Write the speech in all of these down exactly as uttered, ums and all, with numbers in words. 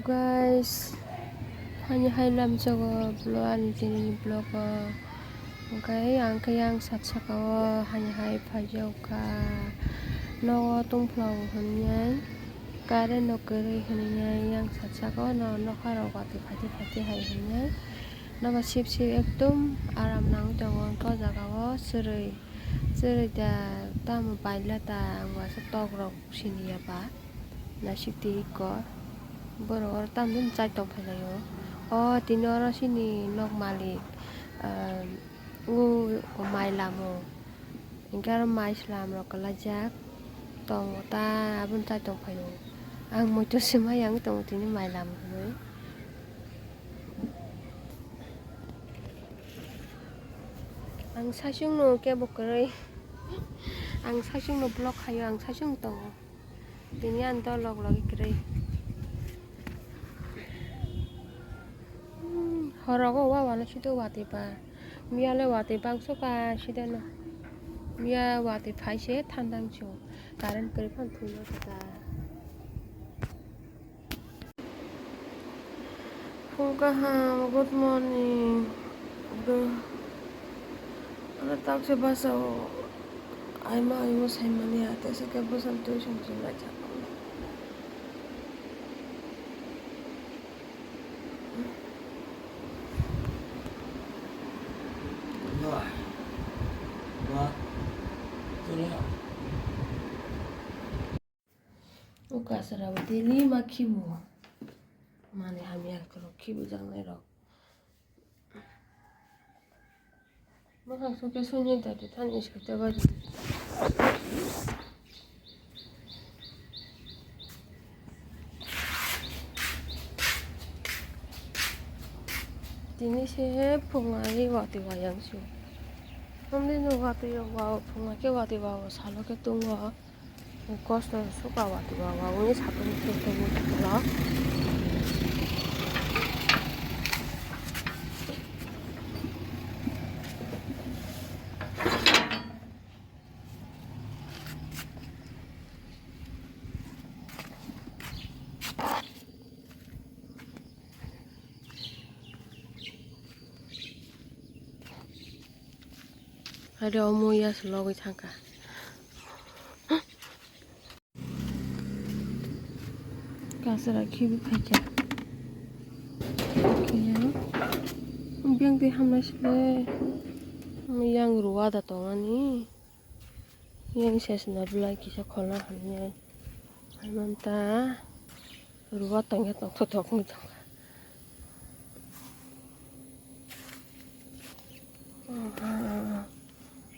Guys, hani hai lamjago vlog, ani tini ni vlog o. Hwnkhe ang khe yang sat saka o hani hai phaijak kha. Nogo tongphla o hwnwi, current no kwrwi hwnwi yang sat saka o, no nokha rok watwi phaidi phaidi hai hwnwi. Nogo sip sip ekdom aram nangwi tongo o jaga o, chwrwi chwrwi da tamo paila ta ang uaisa tok rok siniya ba. Naisik twi ikko. Borok oro tamni chai tong phai laio. O tini oro chini nok malik, ah, o mai lamo. Hinkhe aro mai slam rok kwlaijak tongo ta, aboni chai tong phaio. Ang moito se mai yang tongo tini mai lamo hinwi. Ang saichung no kebo kwrwi. Ang saichung no vlog khaio, ang saichung tongo. Tini ani dol log logi kwrwi. Hmm, horogo wa wano sito watwi ba. Miya le watwi bangso ka siteno. Miya watwi phaise thandang chu. Current kwrwi phano thwino kha. Phung kaham, good morning. Ano taksa bwsao aima aimo saimani ya, teisa khe bwsano twi song song laijak. O kasra bo daily ma khibo. Mani hamya kwrwng khibijaknai rok. Bwkhak sokhe soni dati thani site bari. Tini se phunga ri watwi wayang su. Hamni no watwi wa phunga khe watwi wa salo khe tongo. Kosto suka watwi wa wa uni satung tung tung tung. Aro muya se logwi thangkha. Kasra khibi phaikha. Biyang twi hamnai sile. Yang ruwa da tongani. Yang sesna belai kisa khona hamya. Haimanta ruwa tongya tongthok tongwi tongkha.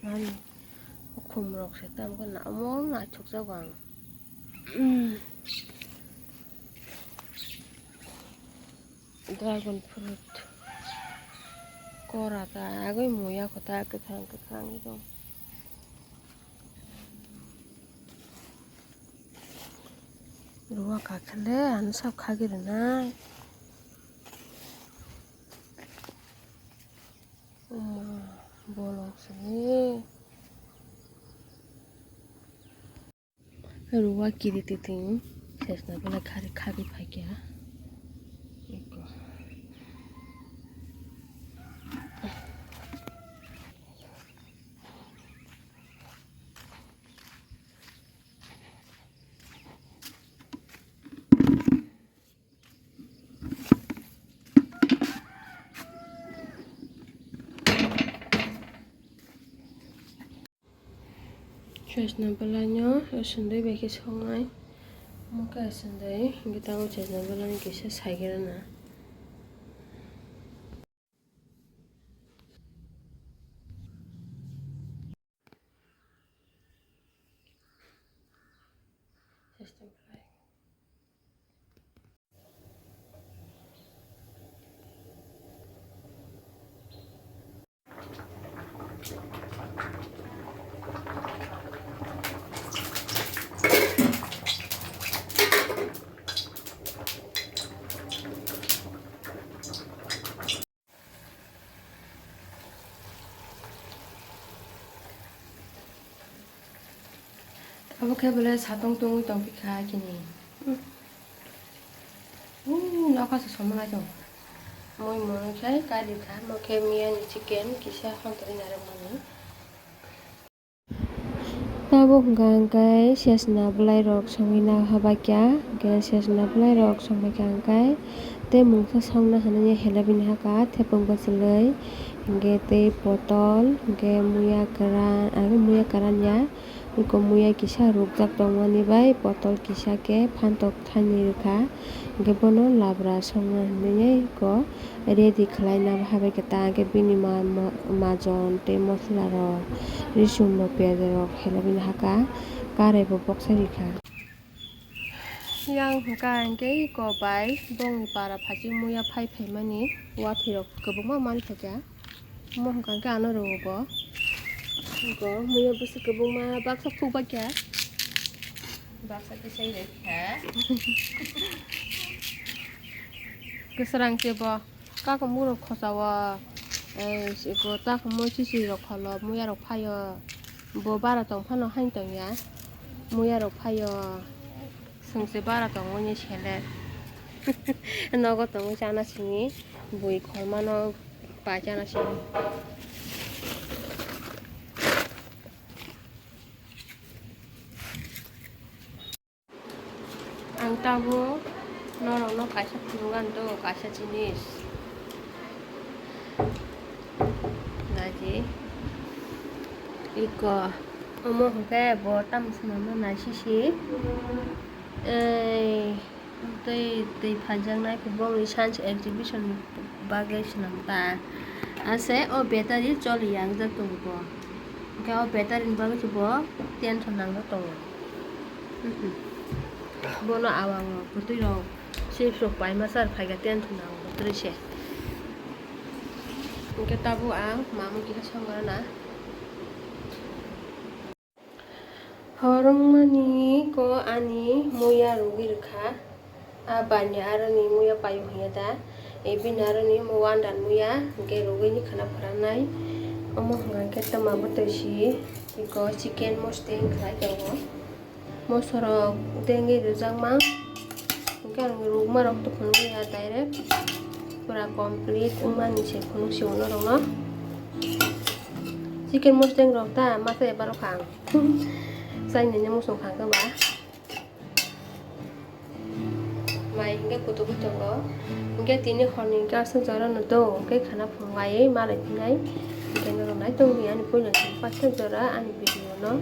Nani khumrok se tamkhe namo naithokjago ang. Dragon fruit kora ta agoi muya kota kwthang kwthang wng tong. Ruwa kakhele ano sab khagwi rwnai. Oma bolong sini. Ruwa kiri titwng sesna belai khari khari phaikha. Sesna belai no sundui bai khe songnai. Omo khe sundui, hingke tabuk sesna belai no kisa sai khe rwna. Abo khe belai satong tongwi tongphi kha kini. Nokhasa somonai tongo. Mui mui khe kali kha, mo khe miyani chicken kisa hontoni narwkmani. Tabuk hwnkha hwnkhe sesna bwlairok songwi na habakya, hwnkhe sesna bwlairok songbaikha hwnkhe tei mungsa songna hinwi helebini hakha thepung bwchwlwi, hwnkhe tei potol, hwnkhe muya kwran, abo muya kwran ya. Eko muya kisa rukjak tongmani bai potol kisa khe phantok thainwi rwkha, hwnkhe bono labra songna hinwi eko ready khlaina habai khe ta, hwnkhe bini ma-, ma-, majon tei mosola rok, risum rok, piyaj rok helai bini hakha, karai bo boksa rikha. Yang hwnkha hwnkhe eko bai bongni para phaising muya phai phaimani, watwi rok kwbangma manthokya. Omo hwnkha khe ano rwo bo. Go muya bwswk kwbangma baksa phukbakya. Baksa khe sai rwkha. Kwsrang se bo. Kakumbu rok khosa o. Ei, se go takhumui sisi rok kholo, muya rok phaio. Bo bara tong phano hain tongya. Muya rok phaio. Songse bara tongmani sele. Nogo tongwi chana sini bui khormano pai chana sini. Ang tabuk norokno kaisa phunukgani tongo, kaisa jinis. Naidi. Iko. Omo hwnkhe bo tamo swnamna naisisi. Ei, tei, tei phaijaknai khe bongni science exhibition ni bagwi swnam ta. Ase o battery choli yang jak tongo bo. Hwnkhe o battery ni bagwi se bo tension nang jak tongo. Mhm. Bono awang rok, kwtwi rok, chips rok paima char phaikha tension nang kwtwi se. Hwnkhe tabuk ang mamung kisa songwrana. Horongmani ko ani muya rugwi rwkha. A bani aroni muya paiyung hiya da. E bini aroni mo wandan muya, hwnkhe rugwi ni khana phrannai. Omo hwnkha khe tama bwtwi si, iko chicken mosting khlai tongo. Mosorok dengwi rwjakma. Hwnkhe ang rukmarok tukhunwi ya direct pura complete wngmani se phunuk si unorokno. Chicken mosdeng rok ta masa ebar kha ang. Chainani muchung kha khe ba. Mai hwnkhe kutugwi tongo. Hwnkhe tini horni hwnkhe aswk jora no do hwnkhe khana phunuk laiwi malai phinai. Hwnkhe norok nai tongdi ani puila paithak jora ani video no.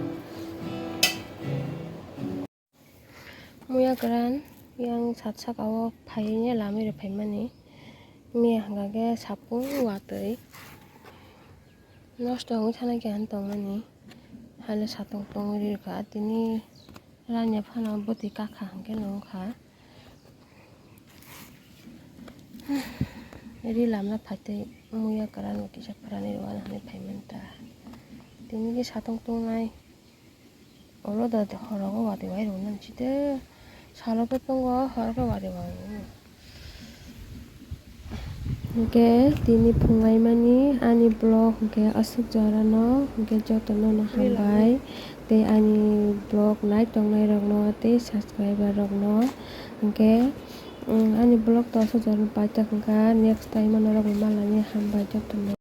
Muya kwran yang sat saka o phaiwi lamwi rw phaimani. Miya hwnkha khe sapung watwi nosto wngwi thana keha tongmani. Haino satung tungwi rwkha tini ranya phano bwtwi kakha hwnkhe nukha. Ri lamna phaitwi muya kwran kisa phwrani rwna hinwi phaimani ta. Tini khe satung tungnai. Oro da horo khe watwi bai rwna nang site. Salo khe tongo, horo khe watwi bai rwna. Hwnkhe tini phungaimani ani vlog hwnkhe aswk jorano, hwnkhe jotono no hambai. Tei ani vlog nai tongnai rokno tei subscriber rokno hwnkhe, um, ani vlog to aswk jorano paithak hwnkha, next time o norok bo malani hambai jotono.